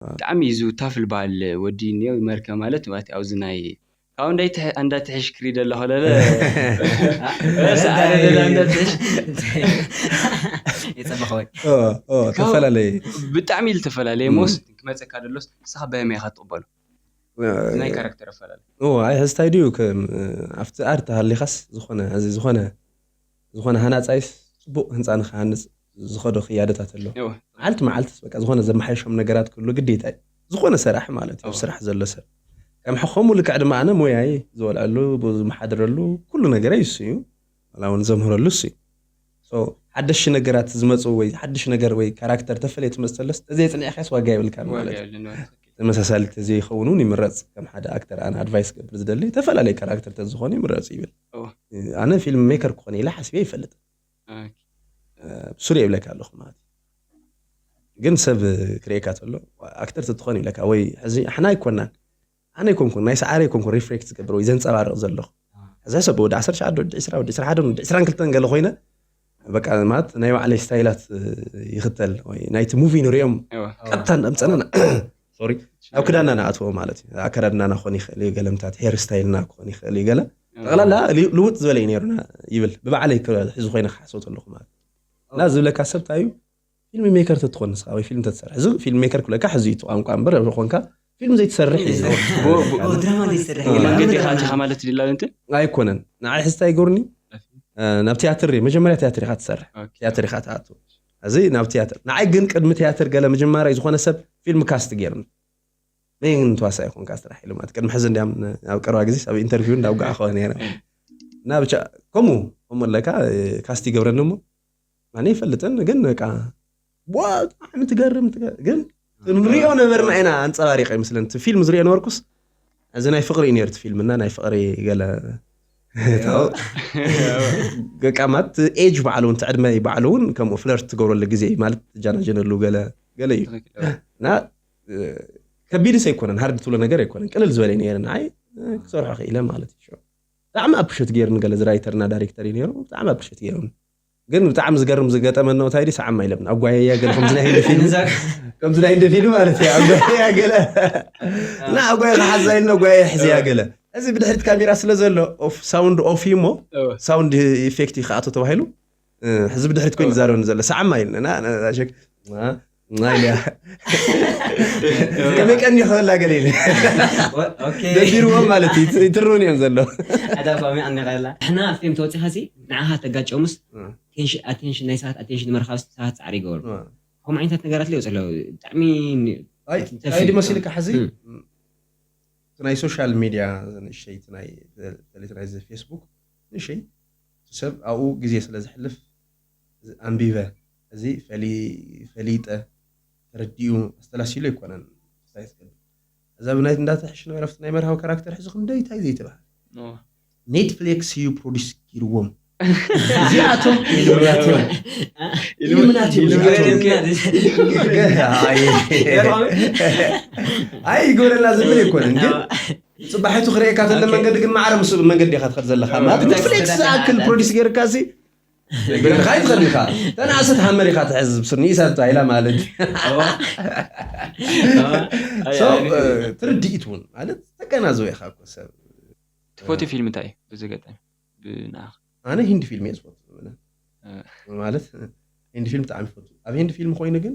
ብጣዕሚ እዩ ዝውታፍ ልበሃል ወዲ እኒኦ መርከ ማለት ማለት ኣብዚ ናይ ካብ እንዳይ እንዳትሕሽ ክሪደ ኣለኹ ለለ ሰዓረ ደላ እንዳትሕሽ የፀበኸወይ ኦ፣ ኦ፣ ተፈላለየ ብጣዕሚ ኢሉ ተፈላለየ ሞስ ክመፀካ ደሎስ ንስኻ በመይ ኢኻ ትቕበሉ ናይ ካራክተር ኣፈላለየ ኦ፣ ኣይ ሕዚ እንታይ ድዩ ከም ኣብቲ ኣርት ሃሊኻስ ዝኾነ እዚ ዝኾነ ዝኾነ ሃናፃይስ ፅቡቅ ህንፃ ንክሃንፅ ዝኸዶ ክያደታት ኣሎ እወ። መዓልቲ መዓልትስ በቃ ዝኾነ ዘመሓየሾም ነገራት ክህሉ ግዴታ እዩ ዝኾነ ሰራሕ ማለት እዩ ኣብ ስራሕ ዘሎ ሰብ ከም ከምኡ ልክዕ ድማ ኣነ ሞያይ ዝበልዐሉ ዝመሓድረሉ ኩሉ ነገረይ እሱ እዩ ዋላ እውን ዘምህረሉ እሱ እዩ So፣ ሓደሽ ነገራት ዝመፁ ወይ ሓድሽ ነገር ወይ ካራክተር ተፈለየ ትመፅእ ተለስ ተዘይፅኒዕካስ ዋጋ የብልካን ማለት እዩ ተመሳሳሊ ተዘይኸውን እውን ይምረፅ ከም ሓደ ኣክተር ኣነ ኣድቫይስ ገብር ዝደሊ ተፈላለየ ካራክተር ተዝኾኑ ይምረፁ ይብል እወ። ኣነ ፊልም ሜከር ክኾነ ኢለ ሓስበ ይፈልጥ ብሱር የብለካ ኣለኹ ማለት እዩ ግን ሰብ ክርእየካ ተሎ ኣክተር ተትኾን ይብለካ ወይ ሕዚ ኣሕና ኣይኮናን ኣነ ኣይኮንኩን ናይ ሰዓረ ኣይኮንኩን ሪፍሌክት ዝገብር ወይ ዘንፀባርቕ ዘለኹ ሕዚ ሰብ ወዲ ዓሰርተ ሸዓተ ወዲ ዕስራ ወዲ ዕስራ ሓደን ወዲ ዕስራን ክልተን ገለ ኮይነ በቃ ማለት ናይ ባዕለይ ስታይላት ይኽተል ወይ ናይቲ ሙቪ ንሪኦም ቀጥታ እንዳምፀና ሶሪ ኣብ ክዳና ንኣትዎ ማለት እዩ ኣከዳድናና ክኾን ይኽእል እዩ ገለምታት ሄር ስታይልና ክኾን ይኽእል እዩ ገለ ጠቕላላ ልውጥ ዝበለ እዩ ነይሩና ይብል ብባዕለይ ሕዚ ኮይነ ክሓስቦ ተለኹ ማለት እና ዝብለካ ሰብ እንታይ እዩ ፊልም ሜከር ተትኾን ንስኻ ወይ ፊልም ተትሰርሕ እዚ ፊልም ሜከር ክብለካ ሕዚ እዩ ቋንቋ እምበር ኮንካ ፊልም ዘይትሰርሕ እዩ ድራማ ዘይሰርሕ መንገዲ ኢኻ ኣቲኻ ማለት ድላ እንትን ኣይኮነን ንዓይ ሕዝታ ይገርኒ ናብ ቲያትር እየ መጀመርያ ቲያትር ኢኻ ትሰርሕ ቲያትር ኢኻ ትኣቱ እዚ ናብ ቲያትር ንዓይ ግን ቅድሚ ቲያትር ገለ መጀመርያ ዝኾነ ሰብ ፊልም ካስት ገይርኒ መን ተዋሳኢ ይኮንካ ስራሕ ኢሉ ማለት ቅድሚ ሕዚ እንዲያም ኣብ ቀረባ ግዜ ኣብ ኢንተርቪው እንዳውጋዕ ከሆነ ነረ እና ብቻ ከምኡ ከምኡ ኣለካ ካስት ይገብረኒ እሞ ኣነ ይፈልጥን ግን በቃ ብጣዕሚ ትገርም ግን ንሪኦ ነበርና ኢና ኣንፀባሪቀ ይመስለን እቲ ፊልም ዝሪኦ ነበርኩስ እዚ ናይ ፍቅሪ እዩ ነሩ ፊልም እና ናይ ፍቅሪ ገለ በቃ ማለት ኤጅ ባዕሉ እውን ዕድመ ባዕሉ እውን ከምኡ ፍለርት ትገብረሉ ግዜ ማለት ትጃናጀነሉ ገለ ገለ እዩ እና ከቢድስ ኣይኮነን ሃርድ ትብሎ ነገር ኣይኮነን ቅልል ዝበለ ነረ ንዓይ ክሰርሖ ክኢለ ማለት እዩ ብጣዕሚ ኣፕሪሸት ገይሩኒ ገለ ዝራይተርና ዳይሬክተር እዩ ነሩ ብጣዕሚ ኣፕሪሸት ገይሩኒ ግን ብጣዕሚ ዝገርም ዝገጠመኒ እንታይ ድዩ ሰዓማ ኢለብኒ ኣጓየያ ገለ ከምዚ ናይ ህንዲ ፊልም ከምዚ ናይ ህንዲ ፊልም ማለት እዩ ኣጓየያ ገለ እና ኣጓየ ክሓዛ ኢልና ኣጓየ ሕዝያ ገለ እዚ ብድሕሪት ካሜራ ስለ ዘሎ ሳውንድ ኦፍ እዩ እሞ ሳውንድ ኢፌክት እዩ ክኣቶ ተባሂሉ ሕዚ ብድሕሪት ኮይኑ ይዛረበኒ ዘሎ ሰዓማ ኢልና ከመይ ቀኒ ክበላ ገለ ኢለ ደቢርዎም ማለት እዩ ይትርውን እዮም ዘሎ ኣዳፋሚ ኣነቃላ ሕና ፊልም ተወፂኻ ሲ ንዓኻ ተጋጨሙስ ኣቴንሽን ናይ ሰባት ኣቴንሽን ንምርካብ ሰባት ፃዕሪ ይገበሩ ከም ዓይነታት ነገራት ሊወፅ ኣለዉ ብጣዕሚ እንታይ ድመሲልካ ሕዚ ናይ ሶሻል ሚድያ ንእሽተይ ናይ ፌስቡክ ንእሽተይ ሰብ ኣብኡ ግዜ ስለ ዝሕልፍ ኣንቢበ እዚ ፈሊጠ ተረዲኡ ኣስተላሲሉ ኣይኮነን ክስታይ ዝገብር እዛ ብናይ እንዳትሕሽ ነበረፍቲ ናይ መርሃዊ ካራክተር ሕዚ ክንደይ እንታይ ዘይትበሃል ኔትፍሊክስ እዩ ፕሮዲስ ገይርዎም እዚኣቶም ኢሉምናት እዮም ኢሉምናት እዮም እዚኣቶም ኣይ ይገብረላ ዝብል ኣይኮነን ግን ፅባሒቱ ክርእየካ ተለ መንገዲ ግን ማዕረ ምስ መንገዲ ኢኻ ትኸድ ዘለካ ማለት ኔትፍሊክስ ዝኣክል ፕሮዲስ ገይርካ ሲ ብልኻ ይትኸድ ኢኻ ተናእሰት ሃመር ኢኻ ትሕዝ ብስር ንኢሳ ተባሂላ ማለት ትርድኢት እውን ማለት ተቀናዘወ ኢኻ እኮ ሰብ ትፎቲ ፊልም እንታይ እዩ ብዝገጠም ብንኣኽ ኣነ ሂንዲ ፊልም እየ ዝፈቱ ማለት ሂንዲ ፊልም ብጣዕሚ ይፈቱ ኣብ ሂንዲ ፊልም ኮይኑ ግን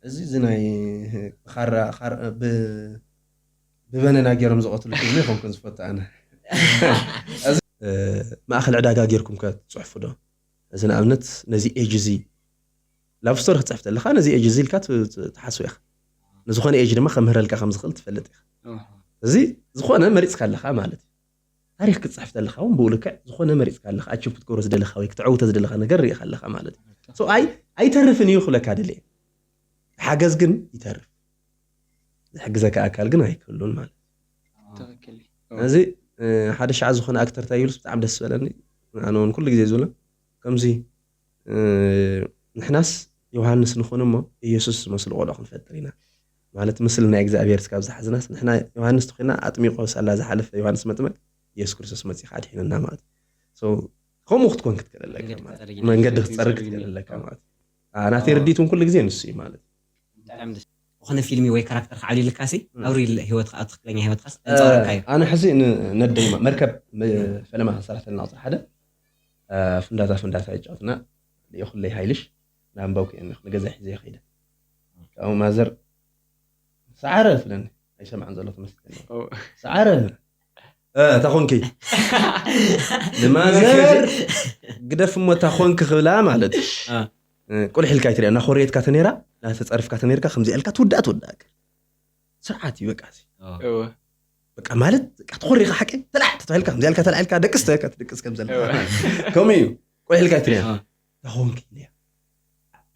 እዚ እዚ ናይ ብበነና ገይሮም ዝቐትሉ ፊልም ይኮንኩን ዝፈቱ ኣነ ማእኸል ዕዳጋ ጌርኩም ከ ትፅሕፉ ዶ እዚ ንኣብነት ነዚ ኤጅ እዚ ላቭ ስቶሪ ክትፅሕፍ ተለካ ነዚ ኤጅ እዚ ኢልካ ትሓስቡ ኢኻ ንዝኾነ ኤጅ ድማ ከምህረልካ ከም ዝኽእል ትፈልጥ ኢኻ እዚ ዝኾነ መሪፅካ ኣለካ ማለት እዩ ታሪክ ክትፅሕፍ ተለካ እውን ብኡ ልክዕ ዝኾነ መሪፅካ ኣለካ ኣችብ ክትገብሮ ዝደለካ ወይ ክትዕውተ ዝደለካ ነገር ርኢካ ኣለካ ማለት እዩ ኣይ ኣይተርፍን እዩ ክብለካ ደልየ ሓገዝ ግን ይተርፍ ዝሕግዘካ ኣካል ግን ኣይክህሉን ማለት እዩ እዚ ሓደ ሸዓ ዝኾነ ኣክተር እንታይ ይብልስ ብጣዕሚ ደስ ዝበለኒ ኣነ እውን ኩሉ ግዜ ዝብሎ ከምዚ ንሕናስ ዮሃንስ ንኹን እሞ ኢየሱስ ዝመስሉ ቆልዑ ክንፈጥር ኢና ማለት ምስሊ ናይ እግዚኣብሔር ስካብ ዝሓዝናስ ንሕና ዮሃንስ ተኮይና ኣጥሚቆ ሳላ ዝሓለፈ ዮሃንስ መጥመቅ ኢየሱስ ክርስቶስ መፂኻ ኣድሒንና ማለት ከምኡ ክትኮን ክትክእል ኣለካ መንገዲ ክትፀርግ ክትክእል ኣለካ ማለት ናተይ ርዲት እውን ኩሉ ግዜ ንሱ እዩ ማለት ዝኾነ ፊልሚ ወይ ካራክተር ክዓብልልካ ሲ ኣብ ሪል ህይወትካ ኣብ ትክክለኛ ህይወትካስ ተንጸባርቃ እዩ። ኣነ ሕዚ ነደይማ መርከብ ፈለማ ክሰራተልና ቁፅሪ ሓደ ፍንዳታ ፍንዳታ ይጫወትና። ኩለይ ሃይልሽ ናንበው ክእኒ ንገዛ ሒዘ ይኸይደ ካብኡ ማዘር ሰዓረ ትለኒ ኣይሰማዕን ዘሎ ትመስለኒ ሰዓረ ተኾንኪ ንማዘር ግደፍ እሞ እታ ኾንኪ ክብላ ማለት ቁልሕ ኢልካ ይትሪያ እናኾርየትካ ተነራ እናተፀርፍካ ተነርካ ከምዚ ኢልካ ትውዳእ ትውዳእ ስርዓት እዩ በቃ በቃ ማለት በቃ ተኾሪኻ ሓቂ ተላዕ ተባሂልካ ከምዚ ኢልካ ተላዒልካ ደቅስ ተካ ትደቅስ ከም ዘለካ ከምኡ እዩ ቁልሕ ኢልካ ይትሪያ ተኾንኪ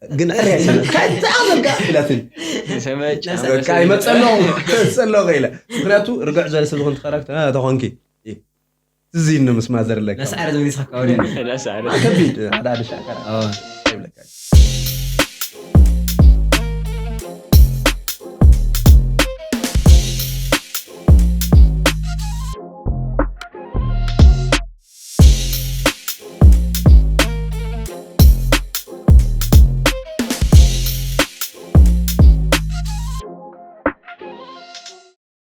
ግን ዕርያ ይሰማዕ እንታይ ኣመልካ ኢላትኒ ሰመጭ በቃ ይመፀ ኣለኹ ይመፀ ኣለኹ ኢለ ምክንያቱ ርግዕ ዝበለ ሰብ ዝኾን ተኸራክተ ተኾንኪ ትዝ ኢልኒ ምስ ማዘር ኣለካ ነስዓረ ዝብሊ ስካ ወደ ዳስዓረ ከቢድ ሓደ ሓደ ሻዕካ